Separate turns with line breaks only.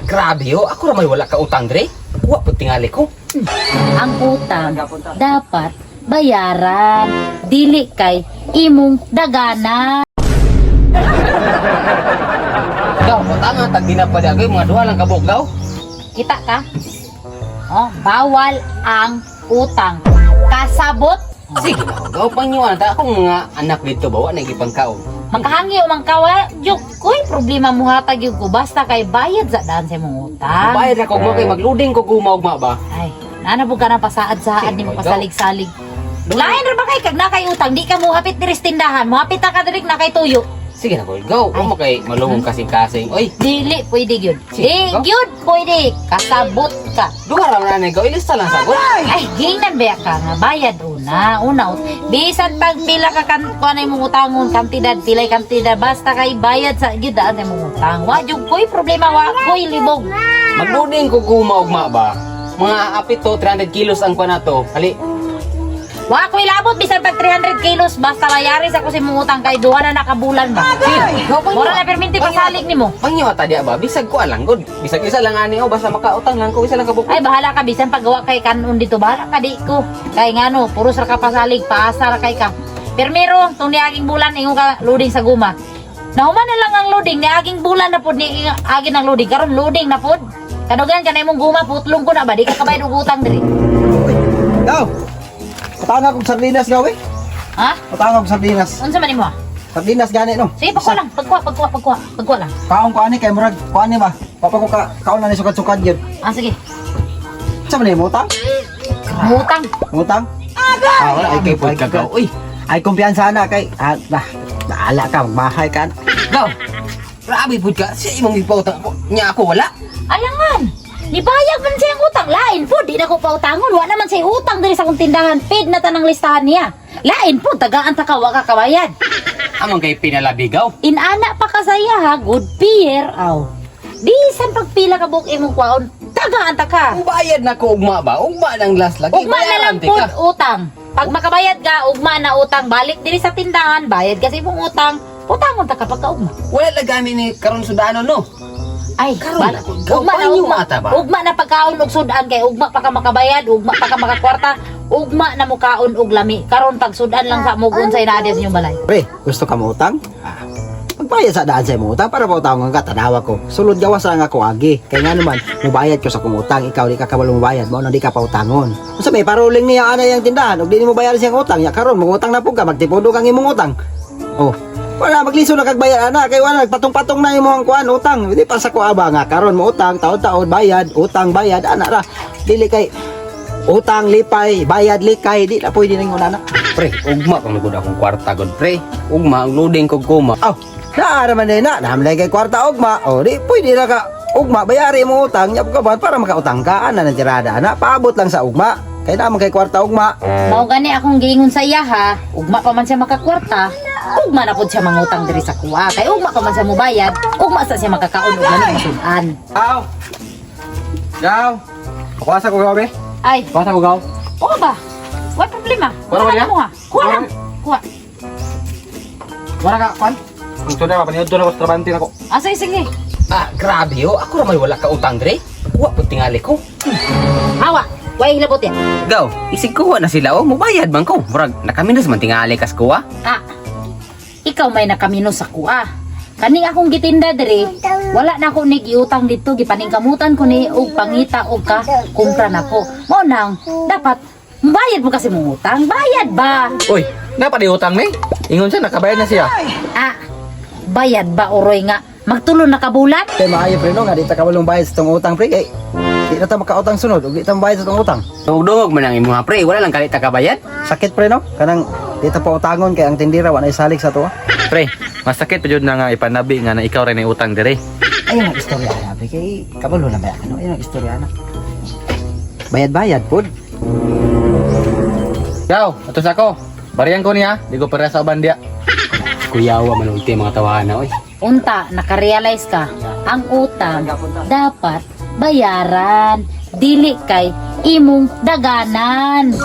Grabe yo, ako ra may wala ka utang dre. Wa pud tingali ko.
Ang utang dapat bayaran, dili kay imong daganan.
Gaw, utang tag di na pa di mga duha lang kabuk gaw.
Kita ka? Oh, bawal ang utang. Kasabot.
Sige na, gaw pangyuan ta akong mga anak dito ba wa na gipangkaon.
Makahangyo man ka wa juk koy problema mo hatag yun ko basta kay bayad sa daan sa imong utang.
Bayad na ko mo kay magluding ko gumaugma ba.
Ay, nana po ka na pasaad-saad ni mo pasalig-salig. Lain ra ba kay kag na kay utang di ka mo hapit diri sa tindahan, mohapit ta ka diri na kay tuyo.
Sige na ko, gaw. Wa mo kay malungong kasing-kasing. Oy,
Dili pwede gyud.
Sige,
Di
go.
gyud pwede. Kasabot ka.
Duha ra man ani gaw, ilista lang sagot.
Ay, gingnan ba ka nga bayad una, una. Bisan pag pila ka kan kuan ay mong utangon kantidad, pilay kantidad basta kay bayad sa gyud daan imong utang. Wa jud koy problema, wa koy libog.
Magluding ko gumaugma ba. Mga apit to 300 kilos ang kuan nato. Hali.
Wa koy labot bisan pag 300 kilos basta bayari sa ko si mong utang kay duha na nakabulan ba.
Sige, gaw
Mura na perminti pasalig nimo.
Pangyo ta diya ba? Bisag ko lang gud. Bisag isa lang ani oh, basta makautang lang ko isa lang kabuk.
Ay bahala ka bisan paggawa kay kanon dito bahala ka di ko. Kay ngano puros ra ka pasalig paasa ra kay ka. Permiro tung niaging bulan ingon ka loading sa guma. Nahuman na lang ang loading niaging bulan na pud ni agin ang loading karon loading na pud. Kadugan ka na imong guma putlong ko na ba di ka kabayad og utang diri.
Gaw! Patanga kong sardinas gaw eh.
Ha?
Patanga kong sardinas.
Unsa man nimo?
Sardinas gani no.
Sige pagkuha lang, pagkuha, pagkuha, pagkuha, pagkuha lang.
Kaon ko ani kay murag ko ani ba. Papa ko ka kaon na ni sukad-sukad yun.
Ah sige.
Sa man ni utang?
Mutang.
Utang? Ah, wala
Ay, kay pud ka gaw. Uy,
Ay kumpiyansa na kay ah, bah, bahala ka magbahay ka.
gaw. Grabe pud ka. Siya imong gipautang ako. Nya ako wala.
Alangan. Nibayag man siyang utang lain po di na ko pautangon wa naman siya utang diri sa akong tindahan paid na tanang listahan niya. Lain po tagaan ta ka wa ka kabayad.
Amang kay pinalabi gaw.
Inana pa ka saya ha, good pier aw. Bisan pagpila ka buok imong kwaon, tagaan ta ka.
Bayad na ko ugma ba? Ugma nang last lagi.
Ugma na lang
Bayaran,
pud
tika.
utang. Pag makabayad ka, ugma na utang, balik diri sa tindahan, bayad ka sa imong utang, utangon ta ka pagkaugma.
Wala lang gami ni karon sudano no.
Ay,
Karon
bala-
na po, gaw,
ugma na
panyo
ugma.
ata ba?
Ugma na pagkaon og sudan kay ugma pa ka makabayad, ugma pa ka makakwarta, ugma na mukaon og lami. Karon pag sudan lang sa mog unsay naa diya sa inyong balay.
Pre, gusto ka mo utang? Ah, magbayad sa daan sa imong utang para pautangon ka tanawa ko. Sulod gawas lang ako agi. Kay nga naman, mubayad ko sa kong utang, ikaw di ka kabalo mubayad, mao na di ka pautangon. Unsa may paroling niya ana yang tindahan ug di nimo bayaran siyang utang, ya karon mangutang na pud ka, magtipudo kang imong utang. Oh, wala magliso na kag bayad ana kay wala nagpatong-patong na imong kuan utang. Di pa sa kuha ba nga karon mo utang taon-taon bayad, utang bayad ana ra. Dili kay utang lipay, bayad likay, di na pwede nang ana.
Pre, ugma pa magud akong kwarta gud pre. Ugma ang loading ko guma.
Aw, naa naman din na. Naman kay kwarta ugma. O, di, pwede na ka. Ugma, bayari mo utang. Nyap ka ba? Para makautang ka. Ana ng tirada. Ana, paabot lang sa ugma. Kaya naman kay kwarta ugma.
Mao gani akong giingon sa iya ha, ugma pa man siya makakwarta, ugma na pud siya mangutang diri sa kuha. Kay ugma pa man siya mubayad, ugma sa siya makakaon og lami masudan.
Aw! Gaw! Kuha sa ko gaw, be?
Ay,
Kuha sa ko gaw.
oo ba? Wa problema.
Wala
Kuha
ba niya?
lang mo ha. Kuha lang. Kuha.
Wala ka, kwan? Ito na, paniod na ko sa trabante na ko.
Ah, sige, sige.
Ah, grabe yo, ako ra may wala ka utang dre. Wa pud tingali ko.
Hawa, way hilabot yan.
Gaw, isig kuha na sila oh, mubayad man ko. Murag nakaminos man tingali kas kuha.
Ah, ikaw may nakamino sa kuha. Kaning akong gitinda diri, wala na ako ni giutang dito, gipaningkamutan ko ni og pangita og ka kumpra nako. Mao nang dapat bayad mo kasi mong utang, bayad ba?
Uy, dapat utang ni. Ingon siya, nakabayad na siya.
Ah, bayad ba uroy nga? Magtulo na ka bulan?
Kay maayo, pre, no? Nga, di ta kabalo bayad sa tong utang, pre. Kay, di na ta makautang sunod. Ug di ta mabayad sa tong utang.
Dungog man ang imong pre, wala lang kalit ka bayad.
Sakit, pre, no? Kanang, di ta pautangon kay ang tindira, wala isalig sa to.
Pre, masakit pa jud na nga ipanabi nga na ikaw rin ay utang dire.
Ayun ang istorya na, pre. Kay, kabalo na ba? Ano? Ayun ang istorya na. Bayad-bayad, pod.
Yaw, ato sa ako. Bariyan ko niya, di ko para sa uban diya.
Kuyawa man ulti mga tawhana oy.
Unta, nakarealize ka, ang utang dapat bayaran, dili kay imong daganan.